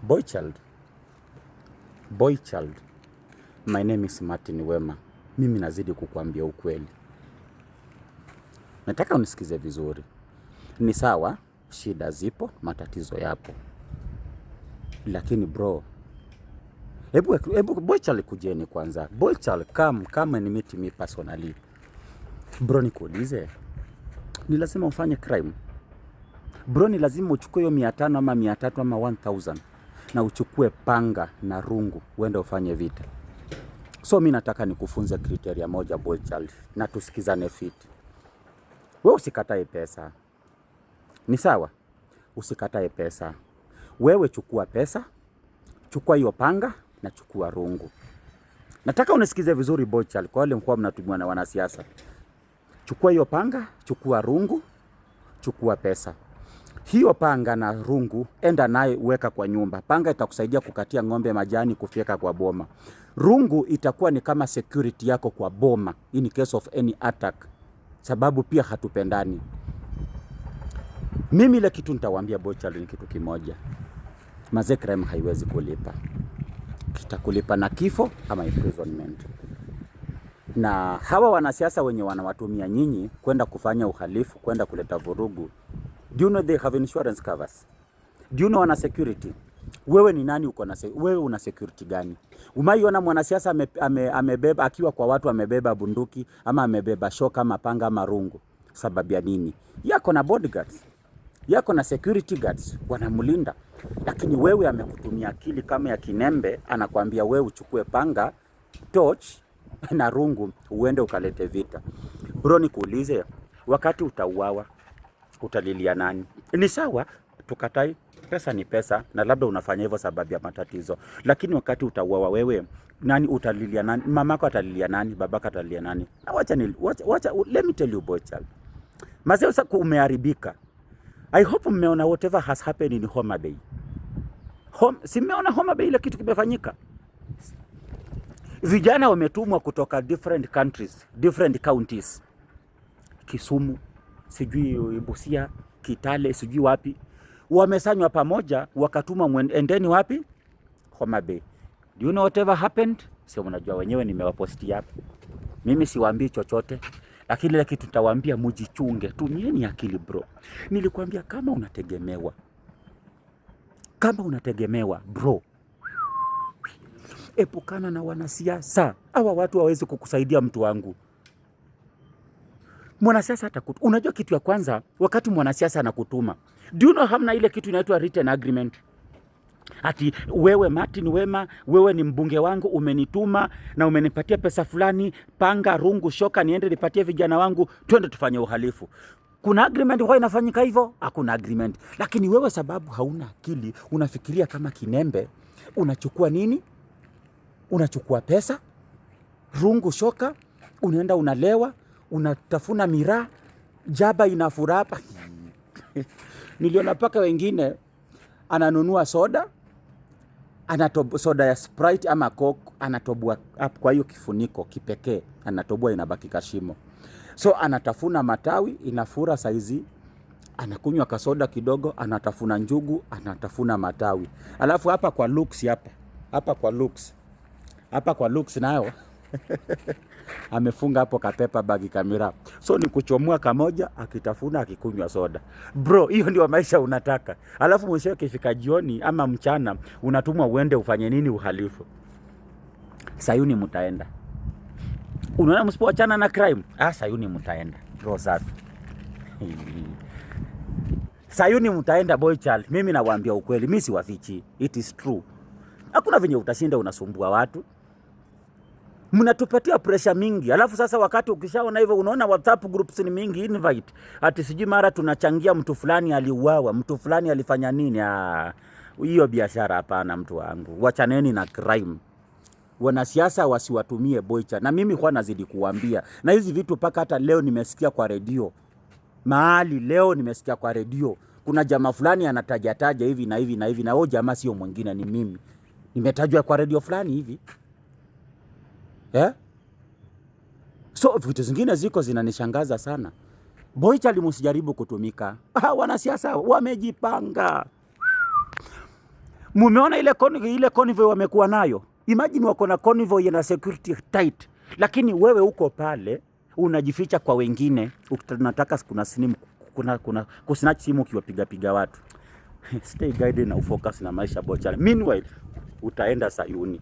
Boy child, boy child, my name is Martin Wema. Mimi nazidi kukuambia ukweli, nataka unisikize vizuri. Ni sawa, shida zipo, matatizo yapo, lakini bro, hebu hebu boy child, kujeni kwanza. Boy child, come come and meet me personally. Bro, nikuulize, ni lazima ufanye crime? Bro, ni lazima uchukue hiyo 500 ama 300 ama 1000 na uchukue panga na rungu uende ufanye vita? So mi nataka nikufunze criteria moja, boy child, na tusikizane fit. We usikatae pesa, ni sawa? Usikatae pesa. Wewe chukua pesa, chukua hiyo panga na chukua rungu. Nataka unisikize vizuri, boy child, kwa wale mkuwa mnatumiwa na wanasiasa. Chukua hiyo panga, chukua rungu, chukua pesa. Hiyo panga na rungu enda naye weka kwa nyumba. Panga itakusaidia kukatia ng'ombe majani, kufyeka kwa boma. Rungu itakuwa ni kama security yako kwa boma in case of any attack, sababu pia hatupendani. Mimi ile kitu nitawaambia, boy child, ni kitu kimoja, maze, crime haiwezi kulipa, kitakulipa na kifo ama imprisonment. Na hawa wanasiasa wenye wanawatumia nyinyi kwenda kufanya uhalifu, kwenda kuleta vurugu, do you know they have insurance covers? Do you know wana security? Wewe ni nani, uko na wewe una security gani? Umaiona mwanasiasa amebeba akiwa kwa watu amebeba bunduki ama amebeba shoka ama panga ama rungu? Sababu ya nini? Yako na bodyguards, yako na security guards wanamlinda, lakini wewe amekutumia akili kama ya kinembe, anakwambia wewe uchukue panga, torch na rungu uende ukalete vita. Bro, nikuulize, wakati utauawa utalilia nani? Ni sawa, tukatai, pesa ni pesa, na labda unafanya hivyo sababu ya matatizo, lakini wakati utauawa wewe, nani utalilia nani? Mamako atalilia nani? Babako atalilia nani? Na wacha ni wacha, wacha, let me tell you, boy child, mazee, sasa umeharibika. I hope mmeona whatever has happened in Homa Bay. Si mmeona Homa Bay ile kitu kimefanyika? Vijana wametumwa kutoka different countries, different counties, Kisumu, sijui Busia, Kitale, sijui wapi, wamesanywa pamoja wakatumwa, endeni wapi? Homa Bay. Do you know whatever happened? Sio mnajua wenyewe, nimewapostia hapo. Mimi siwaambii chochote, lakini ile kitu nitawaambia, mujichunge, tumieni akili, bro. Nilikwambia kama unategemewa, kama unategemewa, bro, epukana na wanasiasa. Hawa watu hawawezi kukusaidia, mtu wangu. Mwanasiasa unajua kitu ya kwanza, wakati mwanasiasa anakutuma, do you know hamna ile kitu inaitwa written agreement? Ati wewe Martin Wema, wewe ni mbunge wangu, umenituma na umenipatia pesa fulani, panga, rungu, shoka, niende nipatie vijana wangu, twende tufanye uhalifu. Kuna agreement huwa inafanyika hivyo? Hakuna agreement. Lakini wewe sababu hauna akili, unafikiria kama kinembe, unachukua nini? Unachukua pesa, rungu, shoka, unaenda unalewa, unatafuna miraa, jaba inafurapa. Niliona paka wengine ananunua soda, soda ya Sprite ama Coke, anatoboa up kwa hiyo kifuniko kipekee, anatoboa, inabaki kashimo, so anatafuna matawi inafura saizi, anakunywa kasoda kidogo, anatafuna njugu, anatafuna matawi, alafu hapa kwa looks, hapa hapa kwa looks, hapa kwa looks nayo amefunga hapo kapaper bag kamera, so ni kuchomoa kamoja, akitafuna, akikunywa soda. Bro, hiyo ndio maisha unataka? Alafu mwisho ikifika jioni ama mchana unatumwa uende ufanye nini? Uhalifu. Sayuni mtaenda. Unaona, msipoachana na crime, ah, sayuni mtaenda. Roho safi. Sayuni mtaenda, boy child. Mimi nawaambia ukweli, mimi siwafichi. It is true. Hakuna venye utashinda unasumbua watu, mnatupatia pressure mingi. Alafu sasa wakati ukishaona hivyo, unaona WhatsApp groups ni mingi, invite ati sijui mara tunachangia mtu fulani aliuawa, mtu fulani alifanya nini. Ah, hiyo biashara hapana, mtu wangu, wachaneni na crime. Wanasiasa wasiwatumie boy child, na mimi kwa nazidi kuambia na hizi vitu mpaka hata leo nimesikia kwa redio mahali, leo nimesikia kwa redio kuna jamaa fulani anataja taja hivi na hivi na hivi, na huyo jamaa sio mwingine, ni mimi nimetajwa kwa redio fulani hivi, eh? So vitu zingine ziko zinanishangaza sana. Boy child, msijaribu kutumika. Ah, wanasiasa wamejipanga. Mumeona ile convoy wamekuwa nayo. Imagine wako na convoy na security tight, lakini wewe uko pale unajificha kwa wengine, unataka kuna simu, kuna kusnatch simu ukiwapiga piga watu. Stay guided na ufocus na maisha, bochale. Meanwhile utaenda Sayuni.